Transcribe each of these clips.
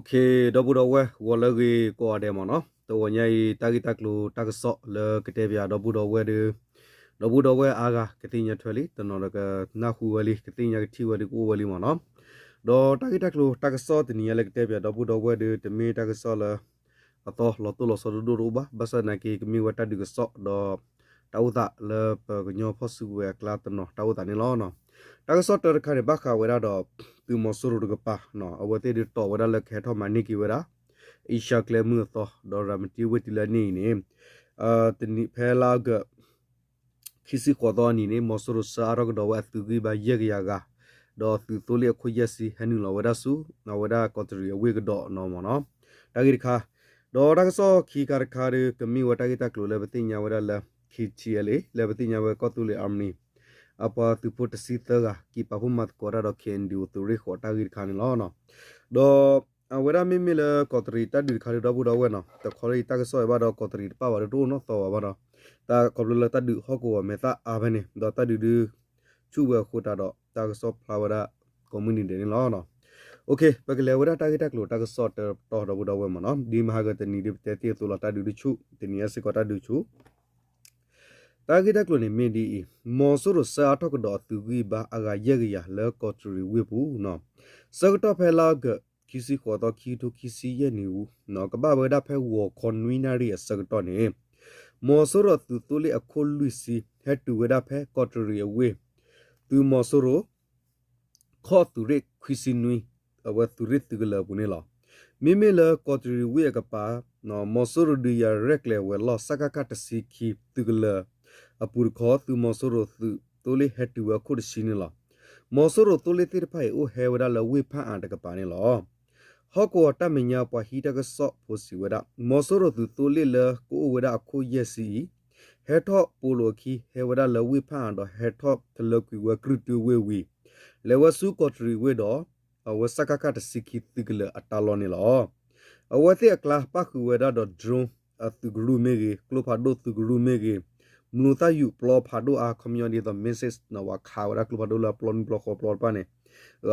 ဒီပုၢ်ဒီဝဲၢ် ဂီၤလၢအဂ့ၤကိးဂၤဒဲးမ့ၢ်နီၤ, တဂီၤညါအံၤ တၢ်ဂ့ၢ်တၢ်ကျိၤတၢ်ကစီၣ်လၢကတဲပၠးဒီပုၢ်ဒီဝဲၢ်ဒီး ဒီပုၢ်ဒီဝဲၢ်အါဂၤကသ့ၣ်ညါထွဲလံ, တနီၤဒီးကနၢ်ဟူဝဲလံ, ကသ့ၣ်ညါကထံၣ်ဝဲဒီးကအိၣ်ဝဲလံမ့ၢ်နီၤ. ဒီးတၢ်ဂ့ၢ်တၢ်ကျိၤတၢ်ကစီၣ်တနံၤညါလၢကတဲပၠးဒီပုၢ်ဒီဝဲၢ်ဒီး တမ့ၢ်တၢ်ကစီၣ်လၢ အသီလီၤတိၢ်လီၤဆီဒိၣ်ဒိၣ်တအိၣ်ဘၣ်, ဘၣ်ဆၣ်သနာ်က့ ကမ့ၢ်ဝဲတၢ်ဒုးကစီၣ်ဒီး တၢ်အိၣ်သးလၢပကညီဖီၣ်စုကဝဲၤအကျါတနီၤတၢ်အိၣ်သးန့ၣ်လီၤ. တၢ်ကစီၣ်တၢတခါန့ၣ် ဘၣ်ဃးဝဲဒၣ်ဒီး သုးမီၤစိရိၤတကပၤ, အဝဲသ့ၣ်ဒုးတီၣ်ဝဲဒၣ်လၢကဟဲထီၣ်မၤန့ၢ်က့ၤဝဲဒၣ် အ့ရှါကျဲမုၢ်အသီ ဒီးရၤမတံဝ့ၢ်တုၤလၢအနံၣ်အံၤန့ၣ် တနံၤဖဲလါအီကူး ခံဆံဃိးသီအနံၤန့ၣ် မီၤစိရိၤဆှၢအါထီၣ်ကဒီးဝဲအသုးဂံၢ်ဘါယဲၢ်ကယၤဂၤ, ဒီးသုးသိလ့ၣ်အခိၣ်ယဲၢ်ဆံ ဟဲနုာ်လီၤဝဲဒၣ်ဆူ အဝဲဒၣ်ကီးတရံးအဝ့ၢ်ကဒီးနီၤမ့ၢ်နီၤ. တၢ်ဂ့ၢ်တခါ, ဒီးတၢ်ကစီၣ်ခံခါတခါဒီး ကမ့ၢ်ဝဲတၢ်ဂ့ၢ်တၢ်ကျိၤလၢပသ့ၣ်ညါဝဲဒၣ်လၢ KTLA လၢပသ့ၣ်ညါဝဲကီၢ်သူလ့ၤ Army အပှၤသုးဖိတဆံသၢဂၤ က့ၤပာ်ဖှိၣ်မၤသကိးတၢ်ဒီး KNDO သုးရ့ၣ်ဃိးတၢ်ဂ့ၢ်တခါန့ၣ်လီၤ. ဒီး အဝဲဒၣ်မ့မ့ၢ်လၢကီးတရံးတၢ်ဒုးတခါဒီး ဒီပုၢ်ဒီဝဲၢ်နီၤ, တခီလၢအံၤတၢ်ကစီၣ်အံၤဘၣ်ဒီး ကီးတရံးတပၣ်ဘၣ်ဒီးတအိၣ်နီၢ်သီဘၣ်ဘၣ်ဒီး တၢ်ခီဖျိလၢတၢ်ဒုးဟီၣ်ကဝီၤမဲာ်သၣ်အါဖဲန့ၣ် ဒီးတၢ်ဒုးဒုး ဆူၣ်ဝဲအဃိသတးဒီး တၢ်ကစီၣ်ဖျါဝဲဒၣ် ကိးမုၢ်နံၤဒဲးန့ၣ်လီၤ. ပကလဲၤဝဲဒၣ်တၢ်ဂ့ၢ်တၢ်ကျိၤတၢ်ကစီၣ်တတီၤဒီပုၢ်ဒီဝဲၢ်မ့ၢ်နီၤ, ဒ်မဟါကတနံၤဒ်ပတဲတ့ၢ်အသိးလီၤ တၢ်ဒုးဒုးဆူၣ် တနံၤအံၤစ့ၢ်ကီးတၢ်ဒုးဆူၣ် တၢ်ဂ့ၢ်တၢ်ကျိၤန့ၣ်မ့ၢ်ဒ်အံၤ, မီၤစိရိၤဆှၢအါထီၣ်ကဒီးအသုးဂံၢ်ဘါအဂၤယဲၢ်ကယၤလၢကီးတရံးဝ့ၢ်ပူၤနီၤ, ဆၢကတီၢ်ဖဲလါအီကူး ခံဆံဃိးသီ ခံကထိခံဆံယဲၢ်နံၣ်အူ ကဘၣ်ဝဲဒၣ်ဖဲဂီၤခီနွံနၣ်ရံၣ်အဆၢကတီၢ်န့ၣ် မီၤစိရိၤသုးသိလ့ၣ်အခိၣ်လွံၢ်ဆံ ဟဲတုၤဝဲဒၣ်ဖဲကီးတရံးအဝ့ၢ်, သုးမီၤစိရိၤ ခီၣ်သုးရ့ၣ်ခွံဆံနွံ အဝဲသုးရ့ၣ်သုးကလၢၤအပူၤန့ၣ်လီၤ. မ့မ့ၢ်လၢကီးတရံးဝ့ၢ်အကပၤ မီၤစိရိၤဒုးယၤရဲၣ်ကျဲၤဝဲၤလီၢ် စကခ တဆံခံ သုးကလၢၤအပူၤတခီ သုးမီၤစိရိၤသုးသိလ့ၣ်ဟဲတုၤဝဲအခိၣ်တဆံန့ၣ်လီၤ. မီၤစိရိၤသိလ့ၣ်သ့ၣ်တဖၣ်အံၤ အိၣ်ဟဲဝဲဒၣ်လၢဝ့ၢ်ဖၣ်အၣ်တကပၤန့ၣ်လီၤ. ဟီၣ်ကဝီၤတၢ်မဲာ်ညါပှၤဟံးတၢ်ကစီၣ်ဖိစံးဝဲဒၣ် မီၤစိရိၤသုးသိလ့ၣ်လၢကအိၣ်ဝဲဒၣ်အခိၣ်ယဲၢ်ဆံအံၤ ဟဲထီၣ်ပိာ်လိာ်အခံ ဟဲဝဲဒၣ်လၢဝ့ၢ်ဖၣ်အၣ်ဒီး ဟဲထီၣ်တလၢကွံာ်ဝဲကြုၢ်တုဝ့ၢ်ဝံၤ လဲၤဝဲဆူကီးတရံးဝ့ၢ်ဒီး အဝဲ စကခ တဆံခံ သုးကလၢၤအတၢ်လီၢ်န့ၣ်လီၤ. အဝဲသ့ၣ်အကျါပၣ်ဃုာ်ဝဲဒၣ်ဒီး drone အသုးကရူၢ်မ့ၢ်ဂ့ၤ, ကျိဖးဒိၣ်သုးကရူၢ်မ့ၢ်ဂ့ၤ, မနုၤသၣ်ယူၣ်ပျီဖးဒိၣ်အါ ခီပညီဒ်သိး missile နီၤ ပှၤခးဝဲဒၣ်ကျိဖးဒိၣ်လၢအပျီနွံပျီဃိးပျီတဖၣ်န့ၣ်,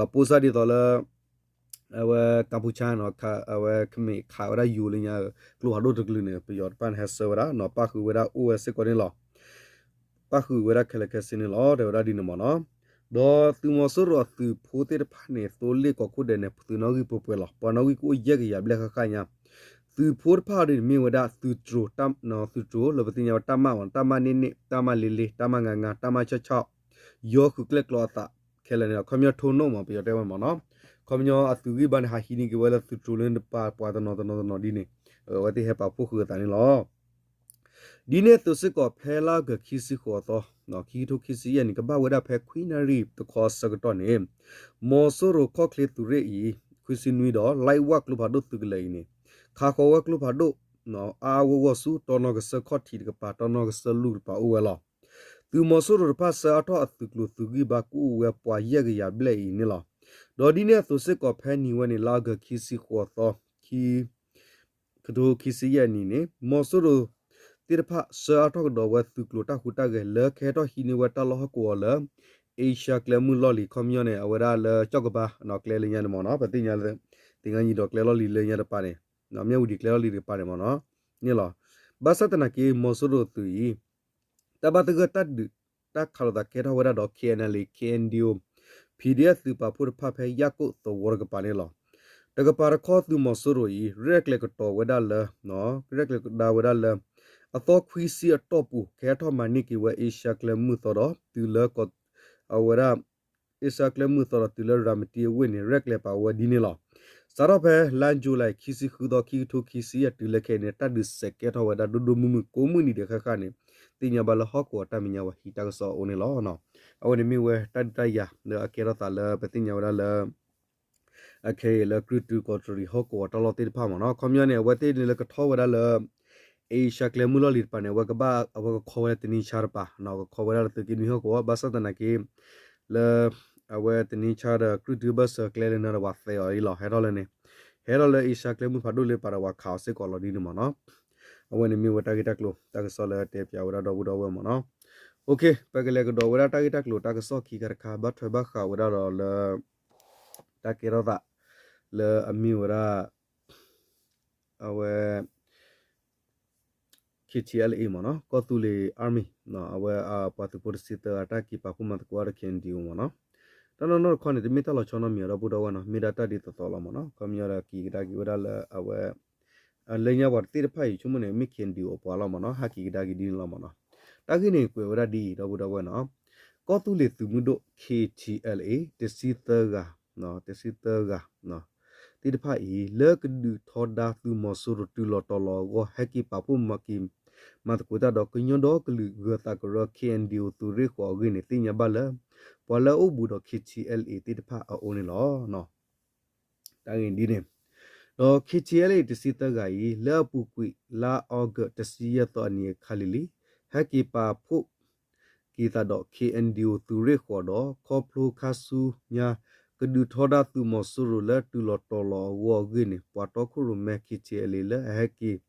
အပိၢ်စၢ်ဒ်သိးလၢ အဝဲ ကမ်ပူၤကၠါနီၤ အဝဲ ခမ့ၣ် ခးဝဲဒၣ်ယိၤလၢညါ ကျိဖးဒိၣ်တကလုာ်န့ၣ် ပယီၤတဖၣ်န့ၣ် ဟဲဆှၢဝဲဒၣ်နီၤ ပၣ်ဃုာ်ဝဲဒၣ်အိၣ်ဝဲစ့ၢ်ကီးန့ၣ်လီၤ. ပၣ်ဃုာ်ဝဲဒၣ်ခဲလၢာ်ခဲဆ့န့ၣ်လီၤ တဲဝဲဒၣ်ဒ်န့ၣ်မ့ၢ်နီၤ. ဒီးသုးမီၤစိရိၤအသုးဖိသ့ၣ်တဖၣ်န့ၣ် သိလ့ၣ်ကီးခိၣ်ဒဲးန့ၣ် သုးနီၣ်ဂံၢ်ပှဲၤပှဲၤလီၤ. ပှၤနီၣ်ဂံၢ်ကအိၣ်ယဲၢ်ကယၤဘျဲၣ်ဃၣ်ဃၣ်ညါ သုးဖိတဖၣ်ဒ်န့ၣ်မ့ၢ်ဝဲဒၣ်သုးတြိၤ, သုးတြိၤလၢပသ့ၣ်ညါဝဲတၢ်မၣ်မ့ၢ် တၢ်မၣ်န့ၣ်န့ၣ်, တၢ်မၣ်လ့လ့, တၢ်မၣ်ငါငါ, တၢ်မၣ်ဆၣ်ဆၣ်, ယီၤဃုာ်ကျဲၣ်ကျီအသးခဲလၢာ်န့ၣ်လီၤ. ခီပညီထိၣ်နီၣ်မ့ၢ် ပယီၤတဲဝဲမ့ၢ်နီၤ. ခီပညီအသုးဂံၢ်ဘါန့ၣ် ဟးဟံးန့ၢ်က့ၤဝဲလၢသုးတြိၤလၢနပာ်ပှၤတနီၤတနီၤတနီၤဒ်န့ၣ်, အဝဲသ့ၣ်ဟဲပာ်ဖှိၣ်ဃုာ်အသးန့ၣ်လီၤ. ဒ်န့ၣ်အသိးစ့ၢ်ကီး ဖဲလါအီကူး ခံဆံဃိးသီ, ခံကထိခံဆံယဲၢ်နံၣ် ကဘၣ်ဝဲဒၣ်ဖဲခွံနၣ်ရံၣ်တခီအဆၢကတီၢ်န့ၣ်, မီၤစိရိၤခီၣ်ချ့သုးရ့ၣ်အံၤ ခွံဆံနွံဒီး လၢဝၣ်ကျိဖးဒိၣ်သုးကလၢၤအံၤန့ၣ်, ခးဃီၤဝဲကျိဖးဒိၣ် အါအါဂီၢ်ဂီၢ်ဆူ တီၤနီၣ်ကစၢၢ်ခီၣ်ထံးတကပၤ တီၤနီၣ်ကစၢၢ်လူၢ်တကပၤအိၣ်ဝဲလီၤ. သုးမီၤစိရိၤတဖၣ်ဆှၢအါထီၣ်အသုးကျိၤသုးဂံၢ်ဘါကအိၣ်ဝဲပှၤယဲၢ်ကယၤဘျဲၣ်အံၤန့ၣ်လီၤ. ဒီးဒ်န့ၣ်အသိးစ့ၢ်ကီး ဖဲနံၤဝဲန့ၣ် လါအီကူး ခံဆံဃိးသီ, ခံ ကထိခံဆံယဲၢ်နံၣ်န့ၣ် မီၤစိရိၤသ့ၣ်တဖၣ် ဆှၢအါထီၣ်ကဒီးဝဲသုးကျိၤတၢ်ဟူးတၢ်ဂဲၤ လၢကဟဲထီၣ်ဟံးန့ၢ်ဝဲတၢ်လီၢ်ဟီၣ်ကဝီၤလၢ အ့ရှါကျဲမုၢ်လီၢ်လံၤ ခီပညီန့ၣ် အဝဲဒၣ်လၢကၠီၣ်ကဘါ ကျဲလၢညါန့ၣ်မ့ၢ်နီၤ ပသ့ၣ်ညါလၢ သ့ၣ်ညါညီဒီးကျဲလီၢ်လံၤလၢညါတပၤန့ၣ် မၠၣ်ဝတံၤကျဲလီၢ်လံၤတကပၤန့ၣ်မ့ၢ်နီၤ န့ၣ်လီၤ. ဘၣ်ဆၣ်သနာ်က့ မီၤစိရိၤသုးအံၤ တၢ်ဘၣ်သဂၢၢ်တၢ်ဒုးတၢ်ခးလိာ်သးကဲထီၣ်ဝဲဒၣ်ဒီး KNLA, KNDO, PDF သုးပာ်ဖှိၣ်တဖၣ်ဖဲယၣ်ကိၣ်သဝီတကပၤန့ၣ်လီၤ. တကပၤတခီသုးမီၤစိရိၤအံၤ ရဲၣ်ကျဲၤကတီၤဝဲဒၣ်လၢ ရဲၣ်ကျဲၤကဒါဝဲဒၣ်လၢ အသီခွံဆံအတီၢ်ပူၤ ကဟဲထီၣ်မၤန့ၢ်က့ၤဝဲအ့ရှါကျဲမုၢ်သီဒီး တုၤလၢ အဝဲဒၣ် အ့ရှါကျဲမုၢ်သီဒီးတုၤလၢရၤမတံအဝ့ၢ်န့ၣ် ရဲၣ်ကျဲၤပာ်ဝဲဒ်န့ၣ်လီၤ. စးထီၣ်ဖဲလါယူၤလံ ခံဆံဃုသီ ခံကထိခံဆံယဲၢ် တုၤလၢခဲအံၤန့ၣ် တၢ်ဒုးစဲးကဲထီၣ်ဝဲဒၣ်ဒိၣ်ဒိၣ်မုၢ်မုၢ် ကိးမုၢ်နံၤဒဲးဃၣ်ဃၣ်န့ၣ် သ့ၣ်ညါဘၣ်လၢဟီၣ်ကဝီၤတၢ်မဲာ်ညါဝဲဟံးတၢ်ကစီၣ်အအိၣ်န့ၣ်လီၤ. အဝဲန့ၣ်မ့ၢ်ဝဲတၢ်ဒုးတၢ်ယၤလၢအကဲထီၣ်သးလၢပသ့ၣ်ညါဝဲဒၣ်လၢ အခဲအံၤလၢကြုၢ်တုကီးတရံးဟီၣ်ကဝီၤတၢ်လီၢ်သ့ၣ်တဖၣ်မ့ၢ်နီၤ ခီပညီန့ၣ် အဝဲသ့ၣ်န့ၣ်လၢကထီၣ်ဝဲဒၣ်လၢ အ့ရှါကျဲမုၢ်လီၢ်လံၤတပၤန့ၣ် အဝဲကဘၣ်အဝဲကခီဝဲဒၣ်တနံၤဆါတပၤ ကခီဝဲဒၣ်လၢသုးက့နွံဟီၣ်ကဝီၤ ဘၣ်ဆၣ်သနာ်က့ လၢ အဝဲတနံၤဆါဒီးကြုၢ်တုဘၢၣ်စၢၤကျဲလၢနၤဒီးပှၤသဲအီၤအံၤလီၤ ဟဲထီၣ်လၢန့ၣ် ဟဲထီၣ်လၢအ့ရှါကျဲမုၢ်ဖးဒိၣ်လၢပၤဒီးပှၤခးအီၤစ့ၢ်ကီးလီၤဒ်န့ၣ်မ့ၢ်နီၤ အဝဲန့ၣ်မ့ၢ်ဝဲတၢ်ဂ့ၢ်တၢ်ကျိၤတၢ်ကစီၣ်လၢတဲပၠးဝဲဒၣ်ဒီပုၢ်ဒီဝဲၢ်မ့ၢ်နီၤ ပကလဲၤကဒီးဝဲဒၣ်တၢ်ဂ့ၢ်တၢ်ကျိၤတၢ်ကစီၣ်ခံခါတခါ ဘၣ်ထွဲဘၣ်ဃးဝဲဒၣ်ဒီးလၢ တၢ်ကဲထီၣ်သး လၢအမ့ၢ်ဝဲဒၣ် အဝဲ K T L A မ့ၢ်နီၤ ကီၢ်သူလ့ၤ Army အဝဲပှၤသုးဖိတဆံသၢဂၤ တၢ်က့ၤပာ်ဖှိၣ်မၤသကိးဒီး K N D O မ့ၢ်နီၤ. တၢ်နီၢ်နီၢ်တခီန့ၣ် တမ့ၢ်တၢ်လီၤဆီနီတမံၤ ဒီပုၢ်ဒီဝဲၢ်နီၤ မ့ၢ်ဒၣ်တၢ်ဒ်သိးသိးလီၤမ့ၢ်နီၤ. ခီပညီဒီးက့ၤကဒါက့ၤဝဲဒၣ်လၢအဝဲ လၢညါပှၤသ့ၣ်တဖၣ်အံၤ ဆိကမိၣ်န့ၣ် မ့ၢ် K N D O အပှၤလီၤမ့ၢ်နီၤ ဟးက့ၤကဒါက့ၤဒ်န့ၣ်လီၤမ့ၢ်နီၤ. တၢ်ဂ့ၢ်န့ၣ်ကွဲးဝဲဒၣ်ဒ်အံၤ ဒီပုၢ်ဒီဝဲၢ်နီၤ ကီၢ်သူလ့ၤသုးမုၢ်ဒိၣ် K T L A တဆံသၢဂၤ တဆံသၢဂၤ သ့ၣ်တဖၣ်အံၤ လၢကဒုးထီဒါသုးမီၤစိရိၤတုၤလီၤတီၤလီၤအဂီၢ် ဟဲက့ၤပာ်ဖှိၣ်မၤက့ၤ မၤသကိးတၢ်ဒီးကညီဒီကလုာ်ဂၢၤသးကရၢ K N D O သုးရ့ၣ်ဃီၤအဂ့ၢ်န့ၣ် သ့ၣ်ညါဘၣ်လၢ ပှၤလၢအအိၣ်ဘူးဒီး K T L A သ့ၣ်တဖၣ်အအိၣ်န့ၣ်လီၤ. တၢ်ဂ့ၢ်ဒ်န့ၣ် ဒီး K T L A တဆံသၢဂၤအံၤ လၢအပူၤကွံာ်လါအီကူးတဆံယဲၢ်သီအနံၤအခါလံၤလံၤ ဟဲက့ၤပာ်ဖှိၣ် က့ၤသးဒီး K N D O သုးရ့ၣ်ဃီၤဒီး ခီဖျိခါဆူညါ ကဒုးထီဒါသုးမီၤစိရိၤလၢတုၤလီၤတီၤလီၤအဂီၢ်အဂ့ၢ်န့ၣ် ပှၤတီခိၣ်ရိၣ်မဲ K T L A လၢအဟဲက့ၤ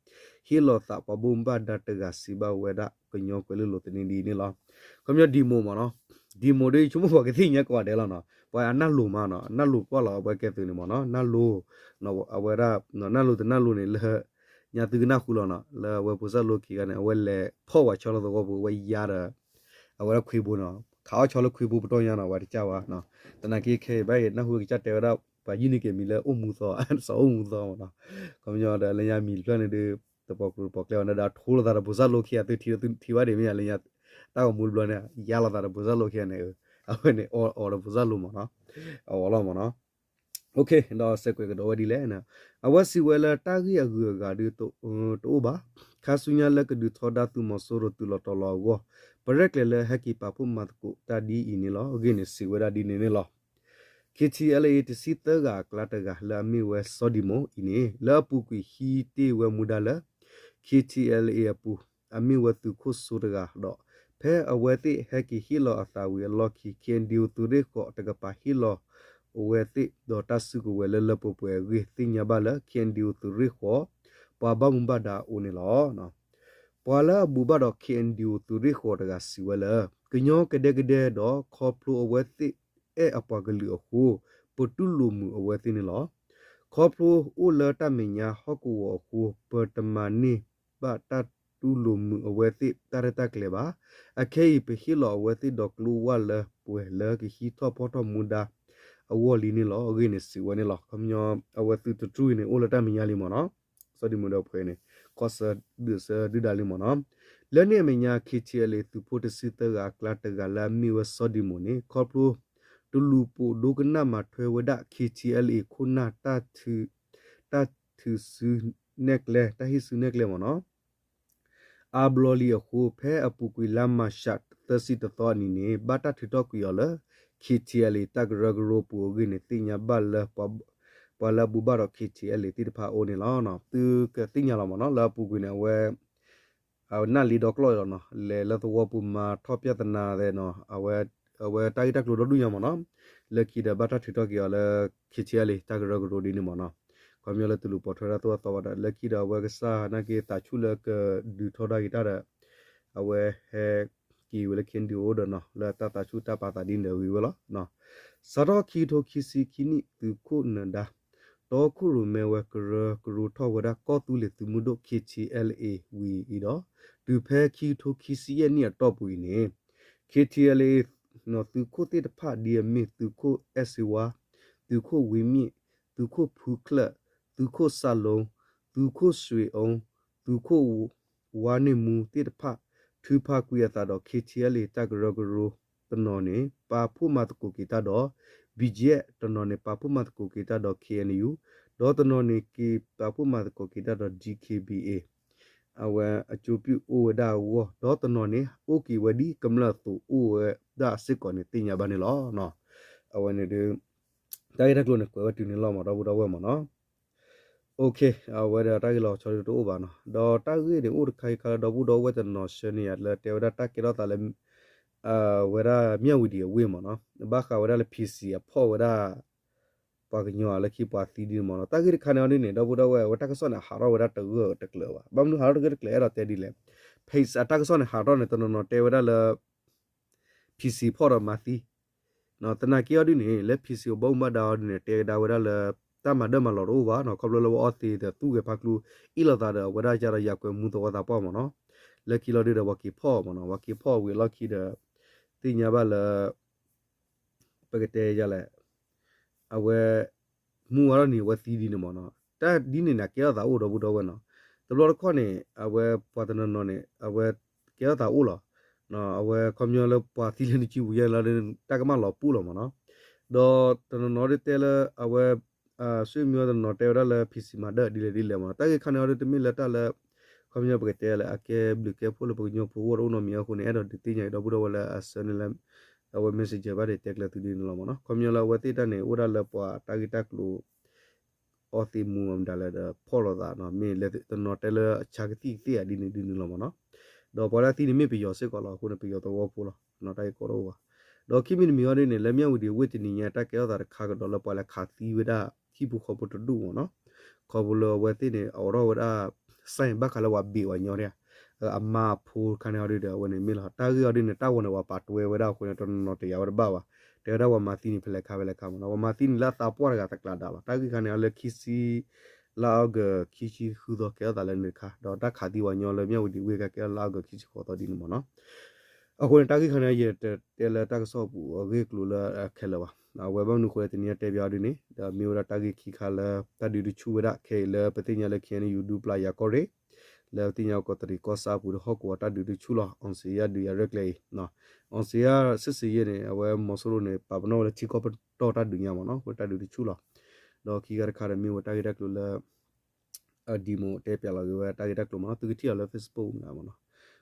ဟ့ၣ်လီၤသးပှၤဘၣ်မူဘၣ်ဒါတဂၤစံးဘၣ်ဝဲဒၣ်ကညီကွဲၤလ့လိၤသန့ဒ်န့ၣ်လီၤ. ခီပညီ demo မ့ၢ်နီၤ demo ဒီးဆိကမိၣ်ပှၤကသ့ၣ်ညါကိးဂၤဒဲးလီၤနီၤ ပှၤအနၢ်လိၤမးနီၤ နၢ်လိၤကွၢ်လီၤအဝဲကဲသုးန့ၣ်မ့ၢ်နီၤ နၢ်လိၤ အဝဲဒၣ် နၢ်လိၤတနၢ်လိၤန့ၣ်လၢ ညါသုကနၢ်ဟူလီၤနီၤ လၢအဝဲဖိစၢ်လိခံဂၤန့ၣ် အဝဲလဲၤဖီၣ်ဝဲဆီလီၤသဝီပူၤ အဝဲယါဒီး အဝဲဒၣ်ခွ့ဘိနီၤ ခးအီၣ်ဆီလၢခွ့ဘိပတီၢ်ညါနီၤ ဝဲတကၢ်ဝဲ သနာ်က့ခဲအံၤဘၣ်အံၤ နၢ်ဟူကစၢ်တဲဝဲဒၣ် ပှၤယုၢ်န့ၢ်က့ၤမံၤလၢအိၣ်မူသီ စီၤအိၣ်မူသီမ့ၢ်နီၤ ခီပညီဒီးလၢညါမံၤတဖျၢၣ်န့ၣ်ဒီး တပီၤကျိၤတပီၤကျဲဝဲန့ၣ်ဒီး ထိလိာ်သးဒီးဖိစၢ်လိခံဂၤ သုထံၣ်ဝဲဒၣ်မ့ၢ်ယါလၢညါ တၢ်ဂီၤမူတဘျီန့ၣ် ယါလိာ်သးဒီးဖိစၢ်လိခံဂၤန့ၣ် အဝဲန့ၣ် အီၣ်ဒီးဖိစၢ်လိမ့ၢ်နီၤ အီၣ်လီၤမ့ၢ်နီၤ ဒီးစဲးကွဲးကဒီးဝဲဒ်လဲၣ် အဝဲစံးဝဲလၢတၢ်ဂ့ၢ်အဂုၤအဂၤဒုး တအိၣ်ဘၣ် ခါဆူညါလၢကဒုးထီဒါသုးမီၤစိရိၤတုၤလီၤတီၤလီၤအဂီၢ် ပရဲၣ်ကျဲၤလၢဟဲက့ၤပာ်ဖှိၣ်မၤသကိးတၢ်ဒ်အံၤန့ၣ်လီၤ. အဂ့ၢ်န့ၣ်စံးဝဲဒၣ်ဒ်န့ၣ်န့ၣ်လီၤ. K T L A တဆံသၢဂၤအကျါတဂၤလၢအမ့ၢ်ဝဲစီၤဒံမိၣ်အံၤန့ၣ် လၢအပူၤကွံာ်ဟံးတ့ၢ်ဝဲမူဒါလၢ K T L A အပူၤ အမ့ၢ်ဝဲသုးခိၣ်စိတဂၤဒီး ဖဲအဝဲသ့ၣ်ဟဲက့ၤဟ့ၣ်လီၤအသးဝံၤအလီၢ်ခံ K N D O သုးရ့ၣ်ဃီၤတကပၤဟ့ၣ်လီၤအဝဲသ့ၣ်ဒီးတၢ်စုကဝဲၤလၢလၢပှဲၤပှဲၤအဂ့ၢ် သ့ၣ်ညါဘၣ်လၢ K N D O သုးရ့ၣ်ဃီၤ ပှၤဘၣ်မူဘၣ်ဒါအအိၣ်န့ၣ်လီၤ. ပှၤလၢအဘူးဘၣ်ဒီး K N D O သုးရ့ၣ်ဃီၤတဂၤစံးဝဲလၢ ကညီကဒဲကဒဲဒီးခီဖျိအဝဲသ့ၣ်အဲၣ်အပှၤကလုာ်အဃိ ပတူၢ်လိာ်မုာ်အဝဲသ့ၣ်န့ၣ်လီၤ. ခီဖျိအိၣ်လၢတၢ်မဲာ်ညါဟီၣ်ကဝီၤအဃိ ပတမၤန့ၢ်ဘၣ်တၢ်တူၢ်လိာ်မုာ်အဝဲသ့ၣ်တၢ်ရဲၣ်တၢ်ကျဲၤဘၣ်. အခဲအံၤပဟ့ၣ်လီၤအဝဲသ့ၣ်ဒီးကျိဝၢ်လၢပှဲၤလၢကဟံးထီၣ်ဖီၣ်ထီၣ်မူဒါ အဂီၢ်လံန့ၣ်လီၤ. အဂ့ၢ်န့ၣ်စံးဝဲန့ၣ်လီၤ. ခီပညီ အဝဲသုးတထူၣ်အံၤန့ၣ် အိၣ်လၢတၢ်မဲာ်ညါလံမ့ၢ်နီၤ. စီၤဒံမိၣ်ဒီးဖှဲးန့ၣ် ခီၣ်ဆၢဒုးဆၢဒုၣ်ဒါလံမ့ၢ်နီၤ. လၢန့ၣ်အမဲာ်ညါ K T L A သုးဖိတဆံသၢဂၤအကျါတဂၤလၢအမ့ၢ်ဝဲစီၤဒံမိၣ်န့ၣ် ခီဖျိ တလူၤပိာ်ဒိကနၣ်မၤထွဲဝဲဒၣ် K T L A ခိၣ်နၢ် တၢ်ထုးစုနဲၣ်ကျဲ တၢ်ဟံးစုနဲၣ်ကျဲမ့ၢ်နီၤ အါဘျီလံအဃိ ဖဲအပူၤကွံာ်လါမၢ်ၡးသၢဆံတသီအနံၤန့ၣ် ဘၣ်တၢ်ထုးထီၣ်ကွံာ်အီၤလၢ K T L A တၢ်ကရၢကရိပူၤအဂ့ၢ်န့ၣ် သ့ၣ်ညါဘၣ်လၢ ပှၤလၢအဘူးဘၣ်ဒီး K T L A သ့ၣ်တဖၣ်အအိၣ်န့ၣ်လီၤ. သုကသ့ၣ်ညါလီၤမ့ၢ်နီၤ လၢအပူၤကွံာ်န့ၣ် အဝဲ အဝဲနၢ်လံဒီကျီၢ်အံၤလီၤနီၤ လဲၤလၢသဝီပူၤမၤထီၣ်ပြဿနာသဲနီၤ အဝဲတၢ်ဂ့ၢ်တၢ်ကျိၤဒီဒူၣ်ညါမ့ၢ်နီၤ လၢခံဒီးဘၣ်တၢ်ထုးထီၣ်က့ၤအီၤလၢ K T L A တၢ်ကရၢကရိဒ်န့ၣ်မ့ၢ်နီၤ ခီပညီလၢတလူၤပိာ်ထွဲဒၣ်သဝီသီဝဲဒီး လၢခံဒီးအဝဲကစၢ်နာ်က့သးဆူၣ်လၢကဒုးထီဒါက့ၤတၢ်ဒီး အဝဲဟဲက့ၤဝဲလၢ K N D O ဒီးနီၤ လၢတၢ်သးဆူၣ်တၢ်ပာ်သးဒ်န့ၣ်ဒီးဂ့ၤဝဲလီၤ. စးထီၣ်ခံကထိခံဆံခံနံၣ် သုးခိၣ်နၢၤဒါ တီခိၣ်ရိၣ်မဲဝဲကရၢကရိထီၣ်ဝဲဒၣ်ကီၢ်သူလ့ၤသုးမုၢ်ဒိၣ် K T L A ဝံၤအံၤဒီး တုၤဖဲခံကထိခံဆံယဲၢ်နံၣ်အတီၢ်ပူၤအံၤန့ၣ် K T L A သုးခိၣ်သ့ၣ်တဖၣ်ဒ်အမ့ၢ်သုးခိၣ်အဲၣ်စ့ဝါ, သုးခိၣ်ဝံမ့ၣ်, သုးခိၣ်ဖုချၢၣ်, သုးခိၣ်စၢ်လိ, သုးခိၣ်စွ့ၤအူ, သုးခိၣ်ဝါန့ၢ်မူသ့ၣ်တဖၣ် ထုးဖးကွံာ်အသးဒီး K T L A တၢ်ကရၢကရိတနီၤန့ၣ် ပာ်ဖှိၣ်မၤသကိးက့ၤတၢ်ဒီး B G F တနီၤန့ၣ် ပာ်ဖှိၣ်မၤသကိးက့ၤတၢ်ဒီး K N U ဒီးတနီၤန့ၣ်က့ၤပာ်ဖှိၣ်မၤသကိးက့ၤတၢ်ဒီး D K B A အဝဲအကျိၤပံၣ်အိၣ်ဝဲဒၣ်အဂီၢ် ဒီးတနီၤန့ၣ် အိၣ်က့ၤဝဲဒ်ကမျၢၢ်အသိးအိၣ်ဝဲဒၣ်စ့ၢ်ကီးန့ၣ် သ့ၣ်ညါဘၣ်န့ၣ်လီၤ. အဝဲန့ၣ်ဒီး တၢ်ဂ့ၢ်တၢ်ကျိၤန့ၣ် ကွဲးဝဲတုၤန့ၣ်လီၤမ့ၢ် ဒီပုၢ်ဒီဝဲၢ်မ့ၢ်နီၤ. အဝဲဒီးတၢ်ဂ့ၢ်လီၤဆီဒ်တအိၣ်ဘၣ်နီၤ ဒီးတၢ်ဂ့ၢ်န့ၣ်အိၣ်တခါအံၤခါလၢဒီပုၢ်ဒီဝဲၢ်တနီၤဆှၢန့ၢ်ယၤလၢတဲဝဲဒၣ်တၢ်ကဲထီၣ်သးလၢ ဝဲဒၣ်မၠၣ်ဝံၤဒံးအဝ့ၢ်မ့ၢ်နီၤ ဘၣ်ဃးဝဲဒၣ်လၢ P C အဖီၣ်ဝဲဒၣ် ပှၤကညီလၢခံပှၤသံဒ်န့ၣ်မ့ၢ်နီၤ တၢ်ဂ့ၢ်တခါန့ၣ်အီၤဒ်န့ၣ် ဒီပုၢ်ဒီဝဲၢ် အဝဲတၢ်ကစီၣ်န့ၣ် ဟးထီၣ်ဝဲဒၣ်တဂၢၢ်တကျၢၤဘၣ် ဘၣ်မနုၤဟးထီၣ်တဂၢၢ်တကျၢၤ အဲၣ်ဒိးတဲဒ်လဲၣ် P C အတၢ်ကစီၣ်န့ၣ် ဟးထီၣ်န့ၣ် တနီၤနီၤတဲဝဲဒၣ်လၢ P C ဖီၣ်ဒီးမၤသံ သနာ်က့အီၤဒ်န့ၣ် လၢ P C အဘၣ်မူဘၣ်ဒါအီၤဒ်န့ၣ် တဲကဒါဝဲဒၣ်လၢ တၢ်မၤဒၢၣ်မၤလီၤတအိၣ်ဘၣ်နီၤ, ခီဖျိလၢဝဲအီသံးဒီးသူၣ်ဂဲၤဖးကျူ အ့ၣ်လိာ်သးဒီး အဝဲဒၣ်ကဒီးယၤကွဲးမူသဝီသးပှၢ်မ့ၢ်နီၤ, လၢခံလီၤဒုဒီးပှၤက့ၤဖီၣ်မ့ၢ်နီၤ, ပှၤက့ၤဖီၣ်ဝံၤအလီၢ်ခံဒီး သ့ၣ်ညါဘၣ်လၢ ပကတဲယလဲၣ်, အဝဲ မူဝဲထီၣ်န့ၣ် အဝဲသံဒ်န့ၣ်မ့ၢ်နီၤ, တၢ်ဒ်န့ၣ်န့ၣ် အကဲထီၣ်သးအိၣ်ဒီပုၢ်ဒီဝဲၢ်နီၤ, တဘျီတခီၣ်န့ၣ် အဝဲပှၤတနီၤနီၤန့ၣ် အဝဲကဲထီၣ်သးအိၣ်လီၤ, အဝဲခီပညီလၢပှၤသံလၢနစုပူၤယဲၢ်လီၤ တၢ်ကမၣ်လီၤပူၤလီၤမ့ၢ်နီၤ, ဒီးတနီၤနီၤဒုတဲလၢ အဝဲ ဆွေမျိုးတနီၤတဲဝဲဒၣ်လၢ ဖံစံးမၤဒၢၣ်ဒ်လဲၣ်ဒ်လဲၣ်မ့ၢ်နီၤ, တၢ်ဂ့ၢ်ခါန့ၣ်အီၤဒုတမ့ၢ်လၢတၢ်လၢ ခီပညီပကတဲလၢအကဲဘျုးကဲဖှိၣ်လၢပကညီဖိအဂီၢ်တအိၣ်နီတမံၤအဃိန့ၣ် အဲၣ်ဒိးဒုးသ့ၣ်ညါအံၤဒီပုၢ်ဒီဝဲၢ်လၢအဆၢန့ၣ်လၢ အဝဲ messenger ဘၣ်ဒီးတဲကျၢၤသုဒ်န့ၣ်လီၤမ့ၢ်နီၤ, ခီပညီလၢအဝဲသ့ၣ်တၢ်န့ၣ် အိၣ်ဒၣ်လၢပှၤတၢ်ဂ့ၢ်တၢ်ကျိၤ အီသံးမူအမတၤလဲၣ်ဒီးဖီၣ်လိာ်သးနီၤ, မ့ၢ်လၢတနီၤတဲလၢအဆါကသံၣ်ကသ့ၣ်ဧါဒ်န့ၣ်ဒ်န့ၣ်လီၤမ့ၢ်နီၤ, ဒီးပှၤလၢအသံန့ၣ်မ့ၢ်ပယီၤစ့ၢ်ကီးလီၤ, အဃိန့ၣ် ပယီၤသဝီဖိလီၤ, တၢ်ဂ့ၢ်ကီတအိၣ်ဘၣ်, ဒီးခံမံၤတမံၤအီၤဒ်န့ၣ် လၢမၠၣ်ဝတံၤဝ့ၢ်တနံၤညါ တၢ်ကဲထီၣ်သးတခါကဒီးလၢပှၤလၢခးသံဝဲဒၣ် ဟံၣ်ဖိဃီဖိတဒူၣ်မ့ၢ်နီၤ, ခီဖျိလၢအဝဲသ့ၣ်န့ၣ် အအိးထီၣ်ဝဲဒၣ် စဲဘၣ်ဃးလၢပှၤဘ့ၣ်ပှၤညီဒၣ် အမါအဖိတခါန့ၣ်အီၤဒ်ဒီး အဝဲန့ၣ်မ့ၢ်လီၤ, တၢ်ဂ့ၢ်အီၤဒ်န့ၣ် တၢ်ဂီၤန့ၣ်ပှၤပာ်တွဲဝဲဒၣ်အဃိန့ၣ် တနီၤနီၤတယာ်ဝဲတဘၣ်ဘၣ်, တဲဝဲဒၣ်ပှၤမၤသံန့ၣ် ဖဲလဲၣ်ခါဖဲလဲၣ်ခါမ့ၢ်နီၤ, ပှၤမၤသံန့ၣ်လၢအသးပှၢ်တဂၤတကျးဒၣ်လီၤ, တၢ်ဂ့ၢ်ခါန့ၣ်အီၤလၢခံဆံ လါအီကူး ခံဆံဃုသီကဲထီၣ်သးလၢန့ၣ်တခါ, ဒီးတၢ်ခးသံပှၤညီလၢမၠၣ်ဝတံၤဝ့ၢ်ခါကဲထီၣ်လါအီကူး ခံဆံဃိးသီဒ်န့ၣ်မ့ၢ်နီၤ, အဃိန့ၣ် တၢ်ဂ့ၢ်ခါန့ၣ် ယတတဲလၢတၢ်ကစီၣ်ပူၤအဂ့ၢ်အကျိၤလၢအခဲလၢာ်ဘၣ်, အဝဲဘၣ်မနုၤအဃိလဲၣ် တနံၤအံၤတဲဘၣ်အီၤဒ်န့ၣ် ဒီးမ့ၢ်ဝဲဒၣ်တၢ်ဂ့ၢ်ခံခါလၢ တၢ်ဒုးတဆူၣ်ဝဲဒၣ်ခဲအံၤလၢပသ့ၣ်ညါလၢ KNU ဒူပျၢ်ယၤကီၢ်ရ့ၣ် လၢပသ့ၣ်ညါကီးတရံးကီၢ်ဆၣ်အပူၤဒီးဟီၣ်ကဝီၤတၢ်ဒုးတဆူၣ်လီၤ, အောင်ဇေယျဒုးယၤရဲၣ်ကျဲၤအံၤ, အောင်ဇေယျစစ်ဆင်ရေးန့ၣ် အဝဲမီၤစိရိၤန့ၣ် ပာ်ပနီၣ်ဝဲလၢထံကီၢ်ပတီၢ်တၢ်ဒုးညါမ့ၢ်နီၤ, အဃိတၢ်ဒုးတဆူၣ်လီၤ, ဒီးခံခါတခါဒီးမ့ၢ်ဝဲတၢ်ဂ့ၢ်တၢ်ကျိၤလၢ အဒံးမိၣ်တဲပၠးလီၤက့ၤဝဲတၢ်ဂ့ၢ်တၢ်ကျိၤမ့ၢ်နီၤ, သုကထံၣ်အီၤလၢ Facebook မ့ၢ်နီၤ,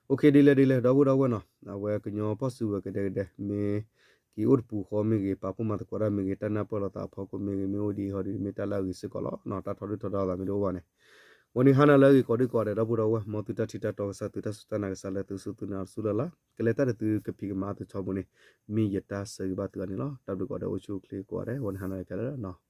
ဒ်လဲၣ်ဒ်လဲၣ် ဒီပုၢ်ဒီဝဲၢ်နီၤ, အဝဲကညီဖီၣ်စုကဝဲၤကဒဲကဒဲ မ့ၢ်က့ၤအိၣ်တပူၤဃီမ့ၢ်ဂ့ၤ ပာ်ဖှိၣ်မၤသကိးတၢ်မ့ၢ်ဂ့ၤ တၢ်နၢ်ပၢၢ်လိာ်သးအဖီခိၣ်မ့ၢ်ဂ့ၤ မ့ၢ်အိၣ်ဒ်အံၤဟီဒ်အံၤ မ့ၢ်တၢ်လၢအဂ့ၤစ့ၢ်ကီးလီၤ, တၢ်ထီဒုၣ်ထီဒါအသးမ့ၢ်တအိၣ်ဘၣ်န့ၣ်, ဝဲန့ၣ်ဟါနၤလၢအဂ့ၤကိးဒုၣ်ကိးဂၤဒဲး ဒီပုၢ်ဒီဝဲၢ် မ်သုတၢ်ထံၣ်တၢ်တီကစၢ် သုတၢ်စူၢ်တၢ်နာ်ကစၢ်လၢသုစူၢ်သုနာ်တစူၢ်လၢ်လၢ် ကလဲၤတၢ်ဒီးသုကဖံးကမၤအါသုထီဘိန့ၣ်, မ့ၢ်ယတၢ်ဆၢဂ့ၤဘၣ်သုဂၤန့ၣ်လီၤ, တၢ်ဘျုးကိးဂၤဒဲး အိၣ်ဆူၣ်အိၣ်ချ့ကိးဂၤဒဲး ဝဲန့ၣ်ဟါနၤလၢခဲလၢာ်လီၤ.